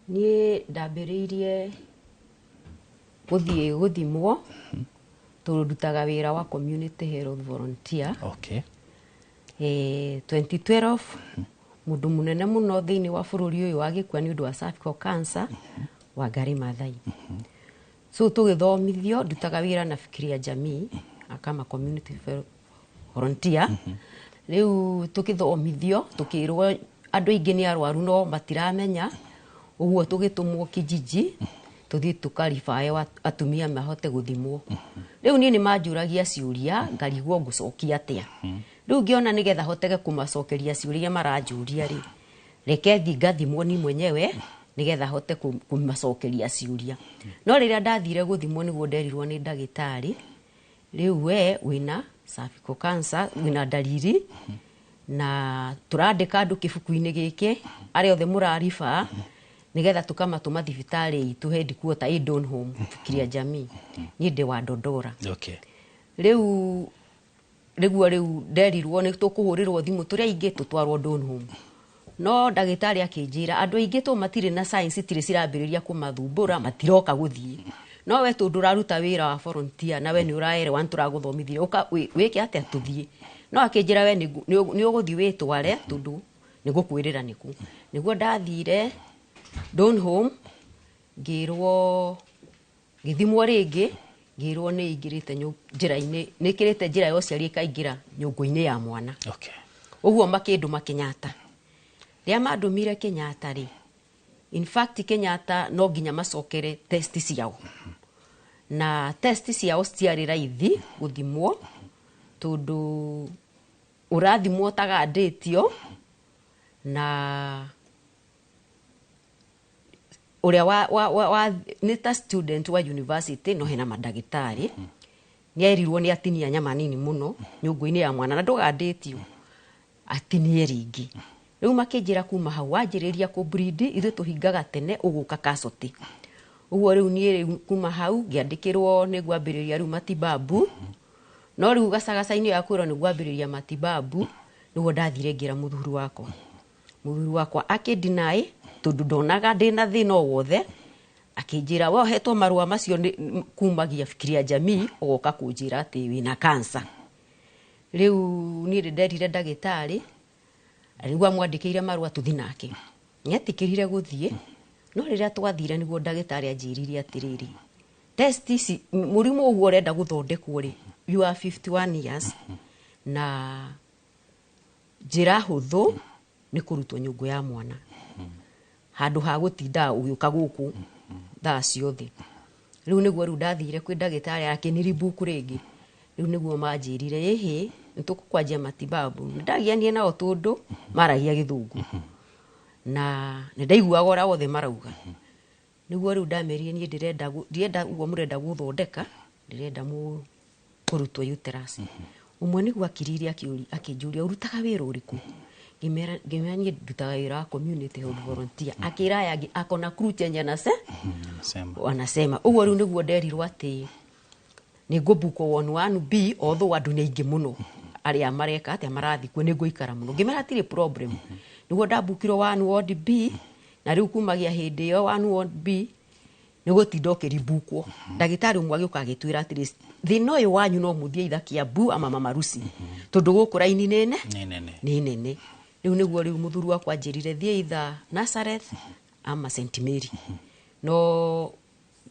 Niĩ ndambĩrĩirie gũthiĩ gũthimwo tondũ ndutaga wĩra wa community health volunteer. 2012 mũndũ mũnene mũno thĩinĩ wa bũrũri ũyũ agĩkua nĩ ũndũ wa cervical cancer, Wangari Maathai. So tũgĩthomithio, ndutaga wĩra na Fikiria Jamii kama community volunteer. Rĩu tũgĩthomithio, tũkĩrwo andũ aingĩ nĩ arwaru no matiramenya. Ũguo tũgĩtũmwo kijiji tũthiĩ tũkaribae atumia mahote gũthimwo. Rĩu niĩ nĩ manjũragia ciũria, ngarigwo ngũcokia atĩa. Rĩu ngĩona nĩgetha hotege kũmacokeria ciũria maranjũria rĩ, reke thiĩ ngathimwo ni mwenyewe nĩgetha hote kũmacokeria ciũria. No rĩrĩa ndathire gũthimwo, nĩguo nderirwo nĩ ndagĩtarĩ, rĩu we wĩna cervical cancer, wĩna ndariri, na tũrandĩka andũ kĩbuku-inĩ gĩkĩ arĩa othe mũrariba nĩgetha tũkamatũma thibitarĩ itũ headquarter ĩ Donholm, Fikiria Jamii. Niĩ ndĩ wa Dondora. Rĩu nĩguo rĩu nderirwo nĩ tũkũhũrĩrwo thimũ tũrĩ aingĩ tũtwarwo Donholm. No ndagĩtarĩ akĩnjĩra andũ aingĩ to matirĩ na signs, itirĩ cirambĩrĩria kũmathumbũra, matiroka gũthiĩ. No we tondũ ũraruta wĩra wa volunteer na we nĩ ũraerewa, nĩ tũragũthomithia, ũka wĩke atĩa, tũthiĩ. No akĩnjĩra we nĩ ũgũthiĩ wĩtware tondũ nĩ gũkwĩrĩra nĩkũ. Nĩguo ndathire Donholm, ngĩrwo, ngĩthimwo rĩngĩ, ngĩrwo nĩ ingĩrĩte njĩra-inĩ, nĩ ĩkĩrĩte njĩra ya ũciari, ĩkaingĩra nyũngũ-inĩ ya mwana. Ũguo makĩndũma Kenyatta. Rĩrĩa mandũmire Kenyatta rĩ, in fact Kenyatta no nginya macokere test ciao, na test ciao citiarĩ raithi gũthimwo tondũ ũrathimwo ũtagandĩtio, na ũrĩa wa nĩ ta student wa university, no hena mandagĩtarĩ nĩ erirwo nĩ atinia nyama nini mũno nyũngũ-inĩ ya mwana na ndũgandĩtio, atinie rĩngĩ. Rĩu makĩnjĩra kuma hau wanjĩrĩria kũ bleed, ithuĩ tũhingaga tene, ũgũka casualty. Ũguo rĩu niĩ rĩu kuma hau ngĩandĩkĩrwo nĩ ngwambĩrĩria rĩu matibabu. No rĩu gacagaca-inĩ ya kwĩrwo nĩ ngwambĩrĩria matibabu, nĩguo ndathire ngĩra mũthuri wakwa. Mũthuri wakwa akĩndinai tondũ ndonaga ndĩna thĩna o wothe. Akĩnjĩra, we ũhetwo marũa macio nĩ kumagia Fikiria Jamii, ũgoka kũnjĩra atĩ wĩna cancer. Rĩu niĩ nĩ nderire ndagĩtarĩ, nĩguo amwandĩkĩire marũa tũthi nake. Nĩetĩkĩrire gũthiĩ, no rĩrĩa twathire nĩguo ndagĩtarĩ anjĩrire atĩrĩrĩ, test ici, mũrimũ ũguo ũrenda gũthondekwo rĩ, you are 51 years, na njĩra hũthũ nĩ kũrutwo nyũngũ ya mwana handũ ha gũtinda ũgĩũka gũkũ thaa ciothe. Rĩu nĩguo rĩu ndathire kwĩ ndagĩtarĩ, akĩniribuku rĩngĩ. Rĩu nĩguo manjĩrire, ĩhĩ, nĩ tũkũkwanjia matibabu. Nĩ ndagianire nao tondũ maragia Gĩthũngũ na nĩ ndaiguaga ũrĩa wothe marauga. Nĩguo rĩu ndamerire, niĩ ndĩrenda ndirenda ũguo mũrenda gũthondeka, ndĩrenda mũ kũrutwo uterus. Ũmwe nĩguo akiririe akĩnjũria, ũrutaga wĩra ũrĩkũ? Ngĩmera niĩ ndutaga wĩra wa community health volunteer. Akĩra aya angĩ, akona crew chenye Anasema. Wanasema. Ũguo rĩu nĩguo nderirwo atĩ nĩ ngũbukwo one one B, although andũ nĩ aingĩ mũno arĩa mareka atĩa, marathiĩ kuo, nĩ ngũikara mũno. Ngĩmera hatirĩ problem. Nĩguo ndabukirwo one ward B, na rĩu kumagia hĩndĩ ĩyo one ward B nĩ gũtinda ũkĩribukwo. Ndagĩtarĩ ũmwe agĩũka agĩtwĩra atĩrĩ, thĩna ũyũ wanyu no mũthiĩ either Kiambu ama Mama Lucy, tondũ gũkũ raini nĩ Nĩ nene. Nĩ nene. Rĩu nĩguo rĩu mũthuri wakwa anjĩrire thiĩ either Nazareth ama St Mary. No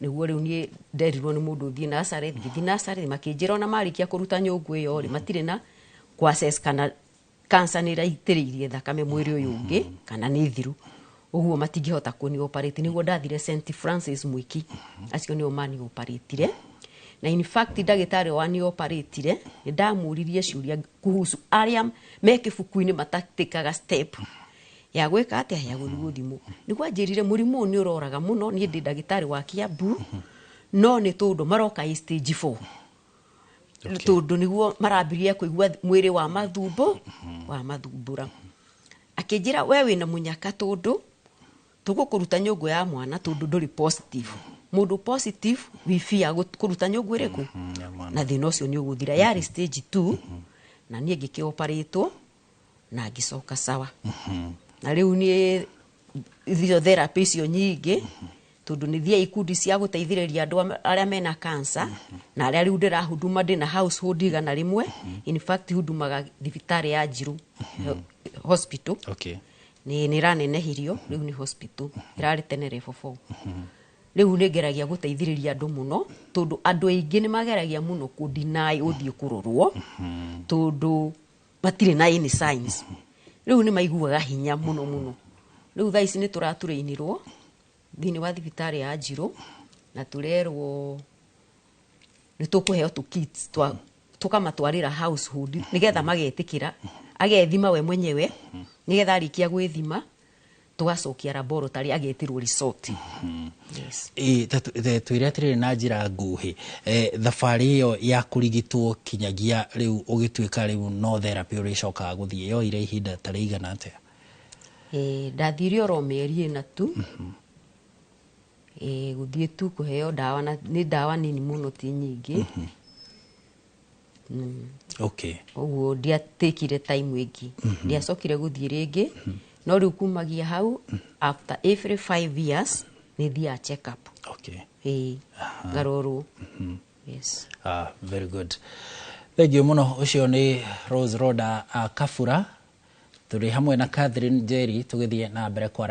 nĩguo rĩu niĩ nderirwo nĩ mũndũ thiĩ Nazareth. Ngĩthiĩ Nazareth, makĩnjĩra ona marĩkia kũruta nyũngũ ĩyo rĩ, matirĩ na kũ assess kana cancer nĩ ĩraitĩrĩirie thakame mwĩrĩ ũyũ ũngĩ kana nĩ thiru, ũguo matingĩhota kũni operate. Nĩguo ndathire St Francis Mwiki, acio nĩo mani operatire. Na in fact ndagĩtarĩ wani operatire, nĩ ndamũririe ciũria kuhusu arĩa me kĩbuku-inĩ matatĩkaga step ya gwĩka atĩa, ya gũthiĩ gũthimwo. Nĩguo anjĩrire mũrimũ ũyũ nĩ ũroraga mũno. Niĩ ndĩ ndagĩtarĩ wa Kiambu, no nĩ tondũ maroka ĩ stage 4, tondũ nĩguo marambĩrĩria kũigua mwĩrĩ wa mathumbu wa mathumbũra. Akĩnjĩra, we wĩna mũnyaka tondũ tũgũkũruta nyũngũ ya mwana tondũ ndũrĩ positive. Mũndũ positive, we fear kũruta nyũngũ ĩrĩkũ ya mwana. Na thĩna ũcio nĩ ũgũthira. Yarĩ stage 2, na niĩ ngĩkĩoparĩtwo na ngĩcoka sawa. Na rĩu niĩ Icio therapy icio nyingĩ, tondũ nĩ thiaga ikundi cia gũteithĩrĩria andũ arĩa mena cancer na arĩa rĩu ndĩrahuduma. Ndĩna household 100. In fact, hudumaga thibitarĩ ya Njiru Hospital. Nĩ ĩranenehirio rĩu, nĩ hospital ĩrarĩ tene level 4. Rĩu nĩ ngeragia gũteithĩrĩria andũ mũno, tondũ andũ aingĩ nĩ mageragia mũno kũ-deny ũthiĩ kũrorwo, tondũ matirĩ na any signs. Rĩu nĩ maiguaga hinya mũno mũno. Rĩu thaa ici nĩ tũratũrĩinirwo thĩinĩ wa thibitarĩ ya Njirũ, na tũrerwo nĩ tũkũheo tũ kits twa tũkamatwarĩra household, nĩgetha magetĩkĩra agethima we mwenyewe, nĩgetha arĩkia gwĩthima tũgacokia laboratory, agetĩrwo result, yes. Ĩ, ta twĩre atĩrĩrĩ na njĩra nguhĩ, thabarĩ ĩyo ya kũrigitwo kinyagia rĩu ũgĩtuĩka rĩu no therapy ũrĩcokaga gũthiĩ, yoire ihinda ta rĩigana atĩa? Ndathire oro mĩeri 4 tu. Gũthiĩ tu kũheo ndawa, na nĩ ndawa nini mũno, ti nyingĩ. Ũguo ndiatekire time ĩngĩ, ndiacokire gũthiĩ rĩngĩ. No rĩu kumagia hau, after every 5 years nĩ thiaga check up. Ĩĩ, ngarorwo, yes. Ah, very good, thank you mũno. Ũcio nĩ Rose Roda Kabura, tũrĩ hamwe na Catherine Njeri tũgĩthiĩ na mbere kwa